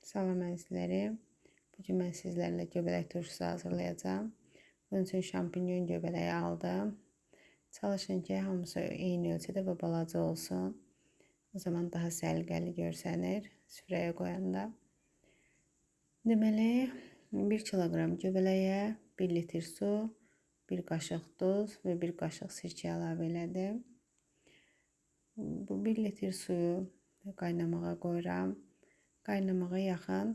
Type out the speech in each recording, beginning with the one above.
Salam əzizlərim. Bugün mən sizlərlə göbələk turşusu hazırlayacağam. Bunun üçün şampinyon göbələyi aldım. Çalışın ki, hamısı eyni ölçüdə və balaca olsun. O zaman daha səliqəli görsənir süfrəyə qoyanda. Deməli, 1 kiloqram göbələyə 1 litr su, 1 qaşıq duz və 1 qaşıq sirkə əlavə elədim. Bu 1 litr suyu qaynamağa qoyuram. Qaynamağa yaxın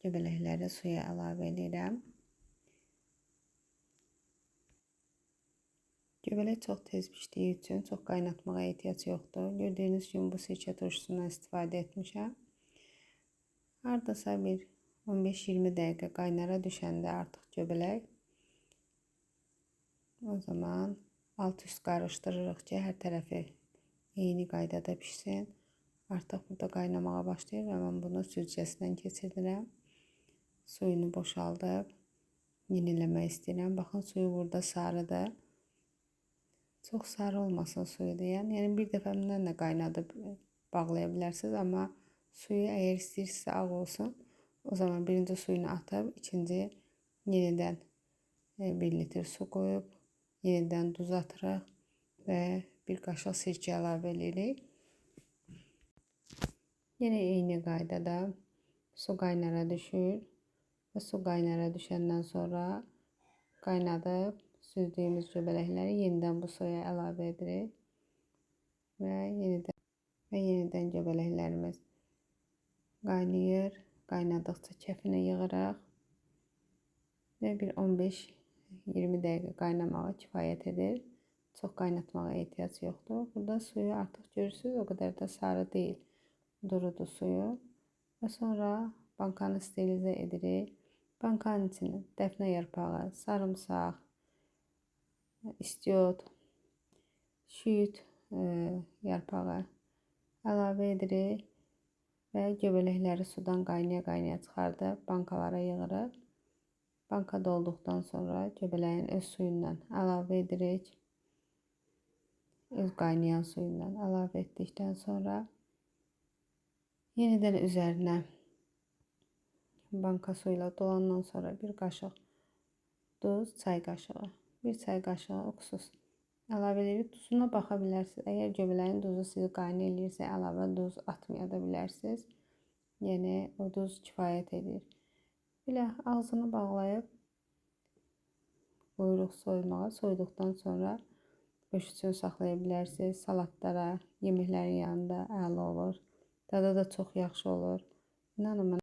göbələkləri suya əlavə edirəm. Göbələk çox tez pişdiyi üçün çox qaynatmağa ehtiyac yoxdur. Gördüyünüz kimi bu sirkə turşusundan istifadə etmişəm. Hardasa bir 15-20 dəqiqə qaynara düşəndə artıq göbələk, o zaman alt üst qarışdırırıq ki, hər tərəfi eyni qaydada pişsin. Artıq burada qaynamağa başlayır və mən bunu süzgəsindən keçirdirəm. Suyunu boşaldıb yeniləmək istəyirəm. Baxın, suyu burada sarıdır. Çox sarı olmasın suyu deyən. Yəni bir dəfəmdən də qaynadıb bağlaya bilərsiniz, amma suyu əgər istəyirsinizsə ağ olsun, o zaman birinci suyunu atıb, ikinci yenidən 1 litr su qoyub, yenidən duz atırıq və bir qaşıq sirkə əlavə edirik. Yenə eyni qaydada su qaynara düşür və su qaynara düşəndən sonra qaynadıb süzdüyümüz göbələkləri yenidən bu suya əlavə edirik və yenidən göbələklərimiz qaynayır. Qaynadıqca kəfinə yığırıq və bir 15-20 dəqiqə qaynamağa kifayət edir. Çox qaynatmağa ehtiyac yoxdur. Burada suyu artıq görürsünüz, o qədər də sarı deyil. Durudu suyu və sonra bankanı sterilizə edirik. Bankanın içinə dəfnə yarpağı, sarımsaq, istiot, şüyüd yarpağı əlavə edirik və göbələkləri sudan qaynaya-qaynaya çıxardıb bankalara yığırıq. Banka dolduqdan sonra göbələyin öz suyundan əlavə edirik. Öz qaynayan suyundan əlavə etdikdən sonra yenidən üzərinə banka suyla dolandan sonra bir qaşıq duz, çay qaşığı, bir çay qaşığı uksus əlavə edirik. Duzuna baxa bilərsiniz. Əgər göbələyin duzu sizi qane eləyirsə, əlavə duz atmaya da bilərsiniz. Yəni o duz kifayət edir. Belə ağzını bağlayıb qoyuruq soyumağa. Soyuduqdan sonra qış üçün saxlaya bilərsiniz. Salatlara, yeməklərin yanında əla olur. Dadı da çox yaxşı olur. İnanın mənə.